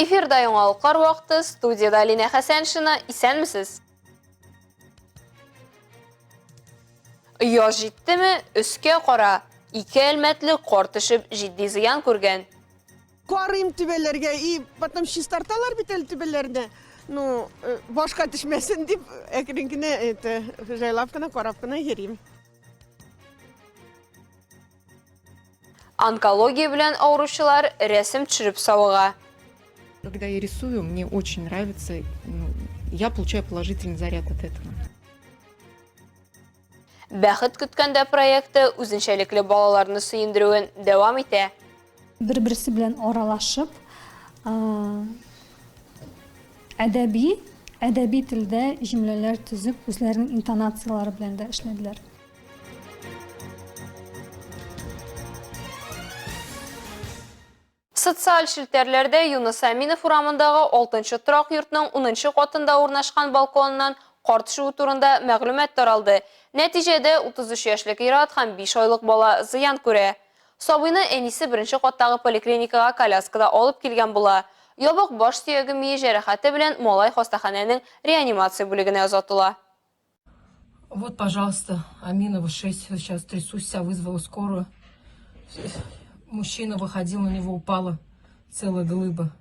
Эфирда яңалыклар вакыты, студиядә Алинә Хәсәншина. Исәнмесез? Яз җиттеме, өскә кара. Ике әлмәтле кар төшеп җитди зыян күргән. Карыйм түбәләргә и потом чистарталар бит әле түбәләрне. Ну, э, башка төшмәсен дип әкрен генә это җайлап кына карап кына йөрим. Онкология белән авыручылар рәсем төшереп савыга. Когда я рисую, мне очень нравится, ну, я получаю положительный заряд от этого. Бәхет көткәндә проекты үзенчәлекле балаларны сөендерүен дәвам итә. Бер-берсе белән аралашып, әдәби, әдәби телдә җөмләләр төзеп, үзләренең интонацияләре белән дә эшләделәр. Социаль челтәрләрдә Юныс Әминов урамындагы 6 торак йортның 10 катында урнашкан балконыннан кар төшүе турында мәгълүмат таралды. Нәтиҗәдә, 33 яшьлек ир-ат һәм 5 айлык бала зыян күрә. Сабыйны әнисе беренче каттагы поликлиникага коляскада алып килгән була. Ябык баш сөяге мие җәрәхәте белән малай хастаханәнең реанимация бүлегенә озатыла. Вот, пожалуйста, Аминова 6, сейчас трясусь вся, вызвала скорую. Мужчина выходил, на него упала целая глыба.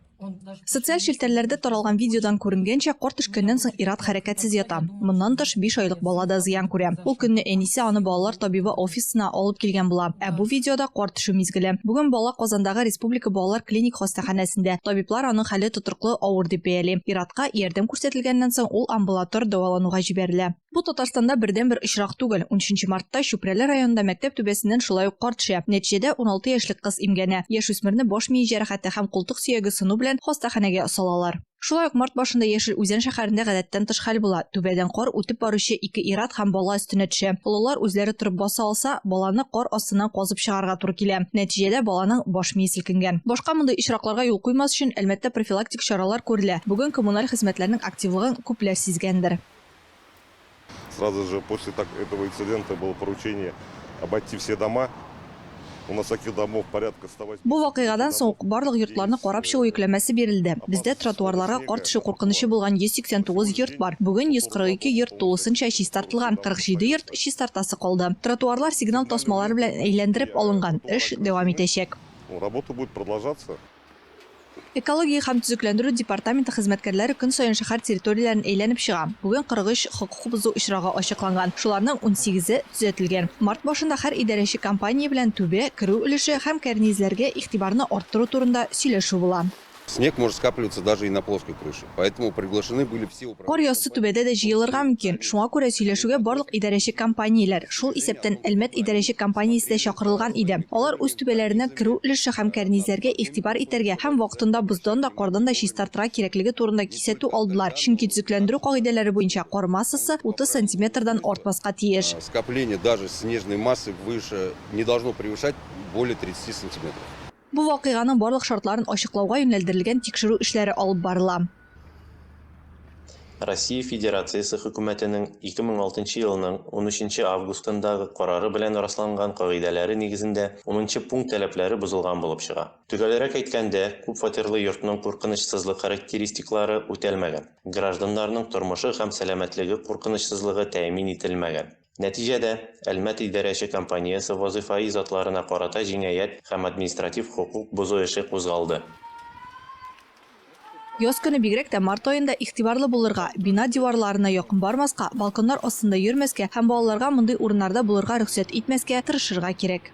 Социаль челтәрләрдә таралган видеодан күренгәнчә, кар төшкәннән соң ир-ат хәрәкәтсез ята. Моннан тыш, 5 айлык бала да зыян күрә. Ул көнне әнисе аны балалар табибы офисына алып килгән була. Ә бу видеода кар төшү мизгеле. Бүген бала Казандагы Республика балалар клиник хастаханәсендә. Табиблар аның хәле тотрыклы, авыр дип бәяли. Ир-атка ярдәм күрсәтелгәннән соң, ул амбулатор дәвалануга җибәрелә. Бу Татарстанда бердәнбер очрак түгел. Унөченче мартта Чүпрәле районында мәктәп түбәсеннән шулай ук кар төшә. Нәтиҗәдә, 16 яшьлек кыз имгәнә. Яшүсмерне баш мие җәрәхәте һәм култык сөяге сыну белән хастаханәгә салалар. Шулай ук март башында Яшел Үзән шәһәрендә гадәттән тыш хәл була. Түбәдән кар үтеп баручы ике ир-ат һәм бала өстенә төшә. Олылар үзләре торып баса алса, баланы кар астыннан казып чыгарырга туры килә. Нәтиҗәдә, баланың баш мие селкенгән. Башка мондый очракларга юл куймас өчен, Әлмәттә профилактик чаралар күрелә. Бүген коммуналь хезмәтләрнең активлыгын күпләр сизгәндер. Сразу же после так, этого инцидента было поручение обойти все дома. У нас таких домов порядка 180. Бу вакыйгадан соң ук барлык йортларны карап чыгу йөкләмәсе бирелде. Бездә тротуарларга кар төшү куркынычы булган 189 йорт бар. Бүген 142 йорт тулысынча чистартылган, 47 йорт чистартасы калды. Тротуарлар сигнал тасмалары белән әйләндереп алынган. Эш дәвам итәчәк. Работа будет продолжаться. Экология һәм төзекләндерү департаменты хезмәткәрләре көн саен шәһәр территорияләрен әйләнеп чыга. Бүген 43 хокук бозу очрагы ачыкланган, шуларның унсигезе төзәтелгән. Март башында һәр идарәче компания белән түбә, керү өлеше һәм кәрнизләргә игътибарны арттыру турында сөйләшү була. Снег может скапливаться даже и на плоской крыше, поэтому приглашены были все Кар яссы түбәдә дә җыелырга мөмкин, шуңа күрә сөйләшүгә барлык идарәче компанияләр, шул исәптән Әлмәт идарәче компаниясе дә чакырылган иде. Алар үз түбәләренә керү өлеше һәм кәрнизләргә игътибар итәргә һәм вакытында боздан да, кардан да чистартырга кирәклеге турында кисәтү алдылар, чөнки төзекләндерү кагыйдәләре буенча кар массасы 30 сантиметрдан артмаска тиеш. Скопление даже снежной массы выше не должно превышать более 30 сантиметров. Бу вакыйганың барлык шартларын ачыклауга юнәлдерелгән тикшерү эшләре алып барыла. Россия Федерациясе Хөкүмәтенең 2006 елның унөченче августындагы карары белән расланган кагыйдәләре нигезендә унынчы пункт таләпләре бозылган булып чыга. Төгәлрәк әйткәндә, күпфатирлы йортның куркынычсызлык характеристиклары үтәлмәгән, гражданнарның тормышы һәм сәламәтлеге куркынычсызлыгы тәэмин ителмәгән. Нәтиҗәдә, Әлмәт идарәче компаниясе вазыйфаи затларына карата җинаять һәм административ хокук бозу эше кузгалды. Яз көне, бигрәк тә март аенда игътибарлы булырга, бина диварларына якын бармаска, балконнар астында йөрмәскә һәм балаларга мондый урыннарда булырга рөхсәт итмәскә тырышырга кирәк.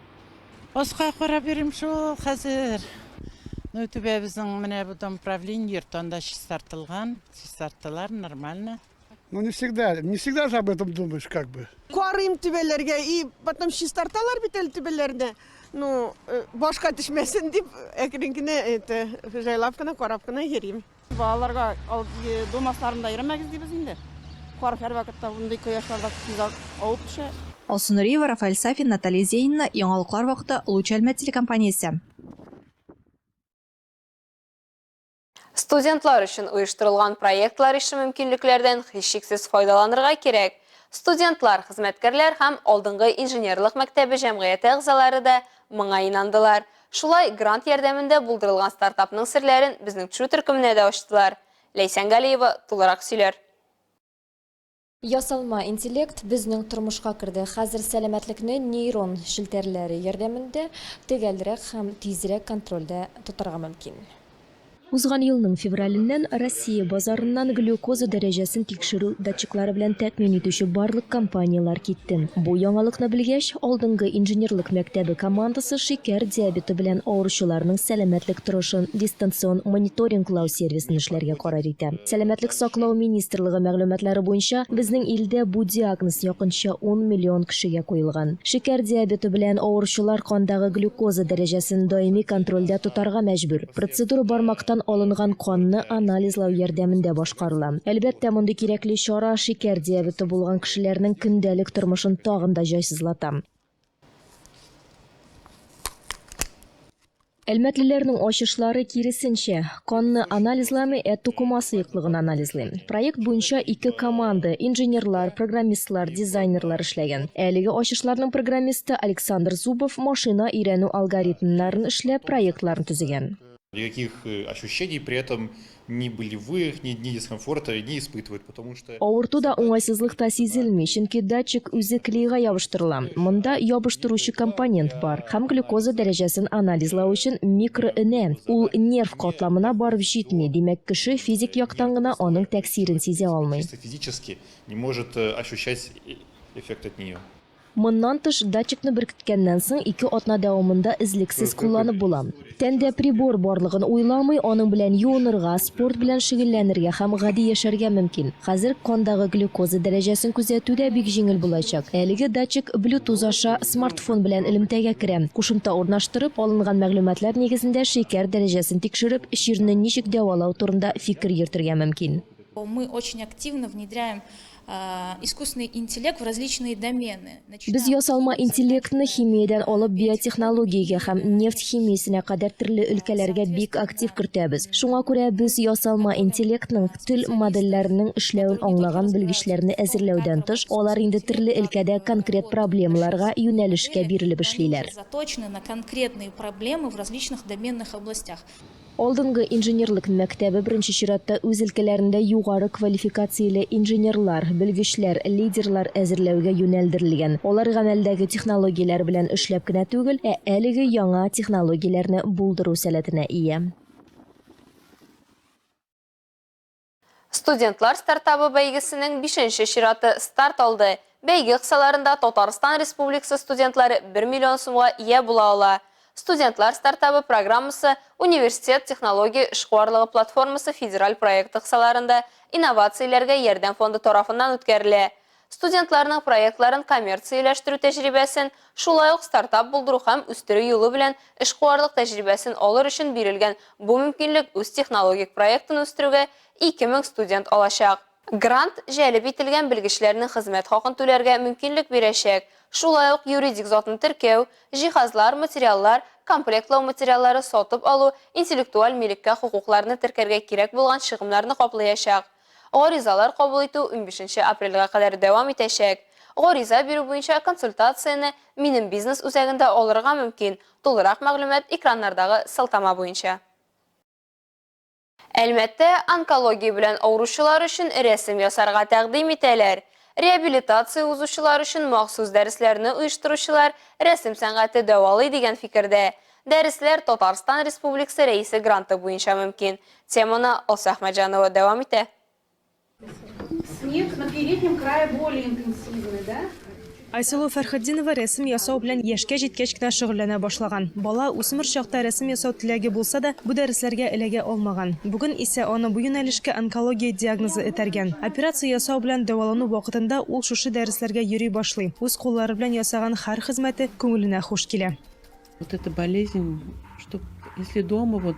Аска карап йөрим шул хәзер. Ну, түбәбезнең менә бу дом правления йорты анда чистартылган, чистарттылар, нормально. Ну, не всегда, не всегда же об этом думаешь, как бы. Карыйм түбәләргә и потом чистарталар бит әле түбәләрне. Ну, э, башка төшмәсен дип әкрен генә это җайлап кына карап кына йөрим. Балаларга э, дом асларында йөрмәгез дибез инде. Кар һәрвакытта мондый кояшларда тиз авып төшә. Алсу Нуриева, Рафаэль Сафин, Наталья Зенина, Яңалыклар вакыты, Луч Әлмәт телекомпаниясе. Студентлар өчен оештырылган проектлар ише мөмкинлекләрдән һичшиксез файдаланырга кирәк. Студентлар, хезмәткәрләр һәм алдынгы инженерлык мәктәбе җәмгыяте әгъзалары да моңа инандылар. Шулай, грант ярдәмендә булдырылган стартапның серләрен безнең төшерү төркеменә дә ачтылар. Ләйсән Галиева тулырак сөйләр. Ясалма интеллект безнең тормышка керде. Хәзер сәламәтлекне нейрон челтәрләре ярдәмендә төгәлрәк һәм тизрәк контрольдә тотарга мөмкин. Узган елның февраленнән Россия базарыннан глюкоза дәрәҗәсен тикшерү датчиклары белән тәэмин итүче барлык компанияләр китте. Бу яңалыкны белгәч, Алдынгы инженерлык мәктәбе командасы шикәр диабеты белән авыручыларның сәламәтлек торышын дистанцион мониторинглау сервисын эшләргә карар итә. Сәламәтлек саклау министрлыгы мәгълүматлары буенча, безнең илдә бу диагноз якынча ун миллион кешегә куелган. Шикәр диабеты белән авыручылар кандагы глюкоза дәрәҗәсен даими контрольдә тотарга мәҗбүр. Процедура бармактан алынган канны анализлау ярдәмендә башкарыла. Әлбәттә, мондый кирәкле чара шикәр диабеты булган кешеләрнең көндәлек тормышын тагын да җайсызлата. Әлмәтлеләрнең ачышлары киресенчә, канны анализламый, ә тукыма сыеклыгын анализлый. Проект буенча ике команда, инженерлар, программистлар, дизайнерлар эшләгән. Әлеге ачышларның программисты Александр Зубов машина өйрәнү алгоритмнарын эшләп, проектларын төзегән. Никаких ощущений при этом ни болевых, ни, ни дискомфорта не испытывают, потому что... Авырту да, уңайсызлык та сизелми, чөнки датчик үзе клейга ябыштырыла. Монда ябыштыручы компонент бар һәм глюкоза дәрәҗәсен анализлау өчен микроэнә. Ул нерв катламына барып җитми, димәк, кеше физик яктан гына аның тәэсирен сизә алмый. Чисто физически не может ощущать эффект от нее. Моннан тыш, датчикны беркеткәннән соң ике атна дәвамында өзлексез кулланып була. Тәндә прибор барлыгын уйламый, аның белән юынырга, спорт белән шөгыльләнергә һәм гади яшәргә мөмкин. Хәзер кандагы глюкоза дәрәҗәсен күзәтү дә бик җиңел булачак. Әлеге датчик Bluetooth аша смартфон белән элемтәгә керә. Кушымта урнаштырып, алынган мәгълүматлар нигезендә шикәр дәрәҗәсен тикшереп, чирне ничек дәвалау турында фикер йөртергә мөмкин. Мы очень активно внедряем искусственный интеллект в различные домены. Без ясалма интеллектны химиядән алып биотехнологиягә һәм нефть химиясенә кадәр төрле өлкәләргә бик актив кертәбез. Шуңа күрә без ясалма интеллектның тел модельләренең эшләвен аңлаган белгечләрне әзерләүдән тыш, алар инде төрле өлкәдә конкрет проблемаларга, юнәлешкә бирелеп эшлиләр. Заточены на конкретные проблемы в различных доменных областях. Алдынгы инженерлык мәктәбе беренче чиратта үз өлкәләрендә югары квалификацияле инженерлар, белгечләр, лидерлар әзерләүгә юнәлдерелгән. Алар гамәлдәге технологияләр белән эшләп кенә түгел, ә әлеге яңа технологияләрне булдыру сәләтенә ия. Студентлар стартабы бәйгесенең бишенче чираты старт алды. Бәйге кысаларында Татарстан Республикасы студентлары 1 миллион сумга ия була ала. Студентлар стартабы программасы Университет технология эшкуарлыгы платформасы федераль проекты кысаларында Инновацияләргә ярдәм фонды тарафыннан үткәрелә. Студентларның проектларын коммерцияләштерү тәҗрибәсен, шулай ук стартап булдыру һәм үстерү юлы белән эшкуарлык тәҗрибәсен алыр өчен бирелгән бу мөмкинлек үз технологик проектын үстерүгә 2000 студент алачак. Грант җәлеп ителгән белгечләрнең хезмәт хакын түләргә мөмкинлек бирәчәк, шулай ук юридик затны теркәү, җиһазлар, материаллар, комплектлау материаллары сатып алу, интеллектуаль милеккә хокукларны теркәргә кирәк булган чыгымнарны каплаячак. Гаризалар кабул итү унбишенче апрельгә кадәр дәвам итәчәк. Гариза бирү буенча консультацияне Минем бизнес үзәгендә алырга мөмкин, тулырак мәгълүмат экраннардагы сылтама буенча. Әлмәттә онкология белән авыручылар өчен рәсем ясарга тәкъдим итәләр. Реабилитация узучылар өчен махсус дәресләрне оештыручылар рәсем сәнгате дәвалый дигән фикердә. Дәресләр Татарстан Республикасы Рәисе гранты буенча мөмкин. Теманы Алсу Әхмәтҗанова дәвам итә. Снег на переднем крае более интенсивный, да? Айсылу Фәрхетдинова рәсем ясау белән яшькә җиткәч кенә шөгыльләнә башлаган. Бала, үсмер чакта рәсем ясау теләге булса да, бу дәресләргә эләгә алмаган. Бүген исә аны бу юнәлешкә онкология диагнозы этәргән. Операция ясау белән дәвалану вакытында ул шушы дәресләргә йөри башлый. Үз куллары белән ясаган һәр хезмәте күңеленә хуш килә. Вот эта болезнь, что если дома вот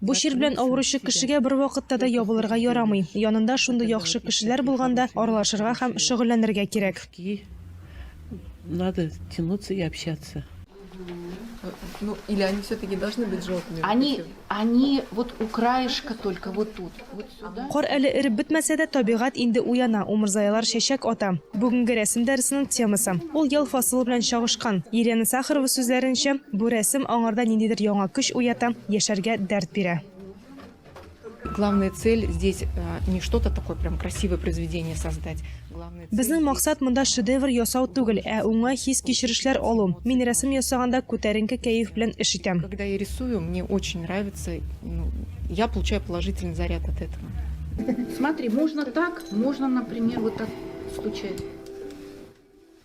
Бу чир белән авыручы кешегә бервакытта да ябылырга ярамый. Янында шундый яхшы кешеләр булганда, аралашырга һәм шөгыльләнергә кирәк. Надо тянуться и общаться. Ну, или они все-таки должны быть желтыми? Они, они вот у краешка только вот тут, вот сюда. Кар әле эреп бетмәсә дә, табигать инде уяна, умырзаялар чәчәк ата. Бүгенге рәсем дәресенең темасы. Ул ел фасылы белән чагышкан. Елена Сахарова сүзләренчә, бу рәсем аңарда ниндидер яңа көч уята, яшәргә дәрт бирә. Главная цель здесь э, не что-то такое прям красивое произведение создать. Главная цель Безнең максат монда шедевр ясау түгел, ә уңай хис-кичерешләр алу. Мин рәсем ясаганда күтәренке кәеф белән эш итәм. Когда я рисую, мне очень нравится, ну, я получаю положительный заряд от этого. Смотри, можно так, можно, например, вот так стучать.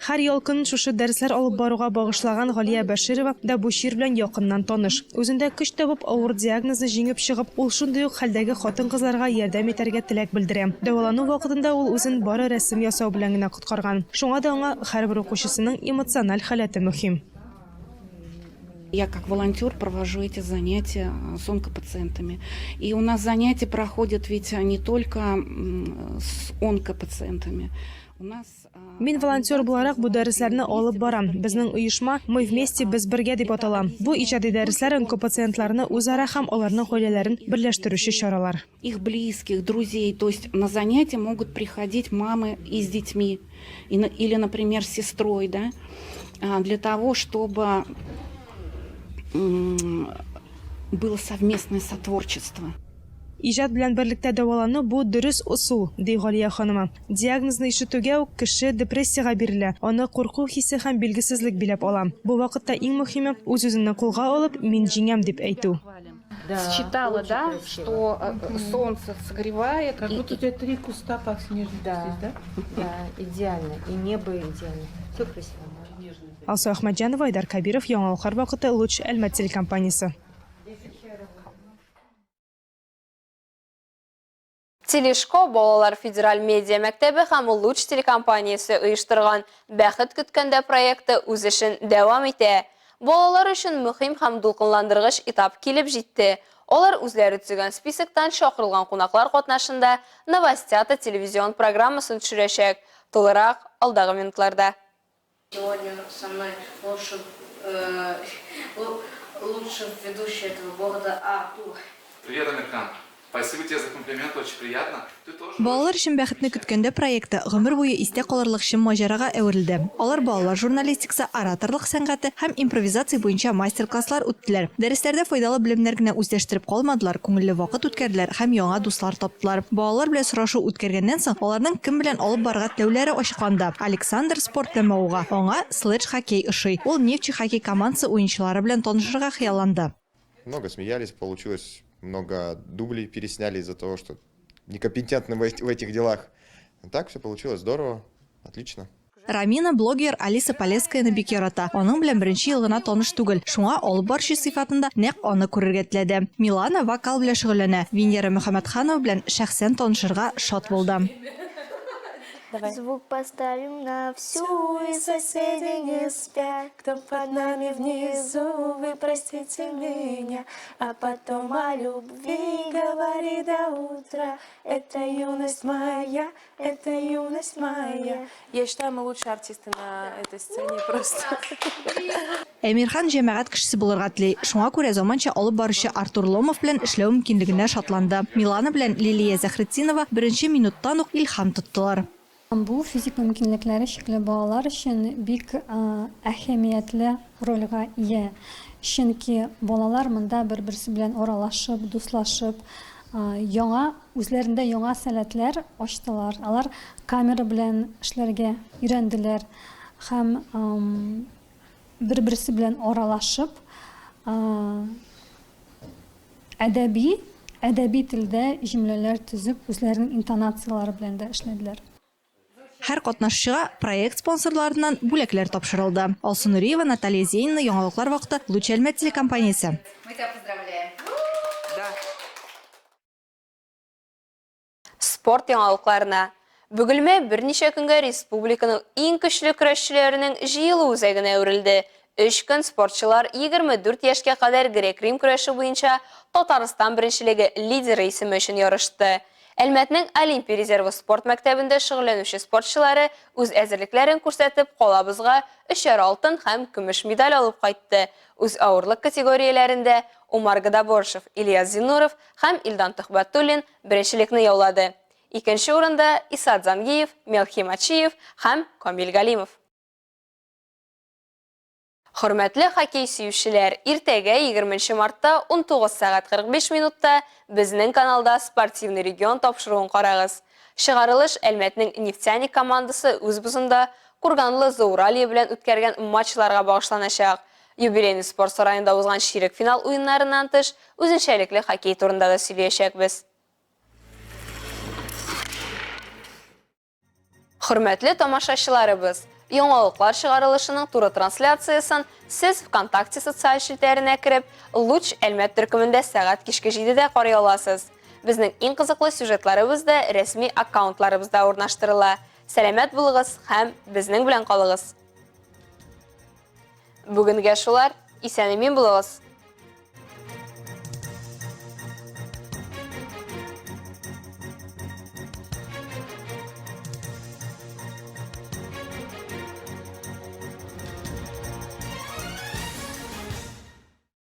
Һәр ял көнен шушы дәресләр алып баруга багышлаган Галия Бәширова да бу чир белән якыннан таныш. Үзендә көч табып, авыр диагнозны җиңеп чыгып, ул шундый ук хәлдәге хатын-кызларга ярдәм итәргә теләк белдерә. Дәвалану вакытында ул үзен бары рәсем ясау белән генә коткарган. Шуңа да аңа һәрбер укучысының эмоциональ халәте мөһим. Я как волонтер провожу эти занятия с онкопациентами. И у нас занятия проходят ведь не только с онкопациентами. У нас Мин волонтер буларак бу дәресләрне алып барам. Безнең оешма Мы вместе, без бергә дип атала. Бу иҗади дәресләр онкопациентларны үзара һәм аларның гаиләләрен берләштерүче чаралар. Их близких, друзей. То есть на занятия могут приходить мамы и с детьми, или, например, с сестрой, да, для того, чтобы было совместное сотворчество. Иҗат белән берлектә дәвалану бу дөрес ысул, ди Галия ханымы. Диагнозны ишетүгә үк кеше депрессиягә бирелә, аны курку хисе һәм билгесезлек биләп ала. Бу вакытта иң мөһиме, үз-үзеңне кулга алып, мин җиңәм дип әйтү. Считала, да, что солнце согревает. Как будто у тебя три куста подснежника Да, здесь, да? да, идеально. И небо идеально. Все красиво. Алсу Әхмәтҗанова, Айдар Кәбиров, Яңалыклар вакыты, Луч, Әлмәт телекомпаниясе. Телешко балалар федераль медиа мәктәбе һәм Луч телекомпаниясе оештырган Бәхет көткәндә проекты үз эшен дәвам итә. Балалар өчен мөһим һәм дулкынландыргыч этап килеп җитте. Алар үзләре төзегән списоктан чакырылган кунаклар катнашында Новостята телевизион программасын төшерәчәк. Тулырак алдагы минутларда. Сегодня со мной лучший, э, лучший ведущий этого города Артур. Привет, Амирхан. Спасибо тебе за комплимент, очень приятно. Ты тоже Балалар өчен Бәхетне көткәндә проекты гомер буе истә калырлык чын маҗарага әверелде. Алар балалар журналистикасы, ораторлык сәнгате һәм импровизация буенча мастер-класслар үттеләр. Дәресләрдә файдалы белемнәр генә үзләштереп калмадылар, күңелле вакыт үткәрделәр һәм яңа дуслар таптылар. Балалар белән сорашу үткәргәннән соң, аларның кем белән алып барырга теләүләре ачыкланды. Александр спорт белән мавыга, аңа следж-хоккей ошый. Ул Нефтчи хоккей командасы уенчылары белән танышырга хыялланды. Много смеялись, получилось много дублей пересняли из-за того, что некомпетентны в этих делах. Так все получилось здорово, отлично. Рамина блогер Алиса Полесскаяны бик ярата. Аның белән беренче ел гына таныш түгел. Шуңа алып баручы сыйфатында нәкъ аны күрергә теләде. Милана вокал белән шөгыльләнә. Венера Мөхәммәтханова белән шәхсән танышырга шат булды. Давай. Звук поставим на всю, и соседи не спят. Кто под нами внизу, вы простите меня. А потом о любви говори до утра. Это юность моя, это юность моя. Я считаю, мы лучшие артисты на этой сцене просто. Әмирхан җәмәгать кешесе булырга тели. Шуңа күрә заманча алып баручы Артур Ломов белән эшләү мөмкинлегенә шатланды. Милана белән Лилия Заһретдинова беренче минуттан ук илһам тоттылар. Бу физик мөмкинлекләре чикле балалар өчен бик әһәмиятле рольгә ия. Чөнки балалар монда бер-берсе белән аралашып, дуслашып, яңа, үзләрендә яңа сәләтләр ачтылар. Алар камера белән эшләргә өйрәнделәр һәм бер-берсе белән аралашып, әдәби, әдәби телдә җөмләләр төзеп, үзләренең интонацияләре белән дә эшләделәр. Һәр катнашучыга проект спонсорларыннан бүләкләр тапшырылды. Алсу Нуриева, Наталья Зенина, Яңалыклар вакыты, Луч Әлмәт телекомпаниясе. Мы тебя поздравляем. Да. Спорт яңалыкларына. Бөгелмә берничә көнгә республиканың иң көчле көрәшчеләренең җыелу үзәгенә әверелде. Өч көн спортчылар 24 яшькә кадәр грек-рим көрәше буенча Татарстан беренчелеге лидеры исеме өчен ярышты. Әлмәтнең Олимпия резервы спорт мәктәбендә шөгыльләнүче спортчылары үз әзерлекләрен күрсәтеп, калабызга өчәр алтын һәм көмеш медаль алып кайтты. Үз авырлык категорияләрендә Умар Гадаборшев, Ильяс Зиннуров һәм Илдан Төхбәтуллин беренчелекне яулады. Икенче урында, Исат Зангиев, Мелхим Ачиев һәм Камил Галимов. Хөрмәтле хоккей сөючеләр, иртәгә, 20 нче мартта 19 сәгать 45 минутта безнең каналда Спортивный регион тапшыруын карагыз. Чыгарылыш Әлмәтнең Нефтяник командасы үз бозында Курганлы Зауралье белән үткәргән матчларга багышланачак. Юбилейный спорт сараенда узган чирек финал уеннарыннан тыш, үзенчәлекле хоккей турында да сөйлиячәкбез. Хөрмәтле тамашачыларыбыз, яңалыклар чыгарылышының туры трансляциясен сез ВКонтакте социаль челтәренә кереп, Луч Әлмәт төркемендә сәгать кичке 7-дә карый аласыз. Безнең иң кызыклы сюжетларыбыз да рәсми аккаунтларыбызда урнаштырыла. Сәламәт булыгыз һәм безнең белән калыгыз! Бүгенгә шулар, исән-имин булыгыз!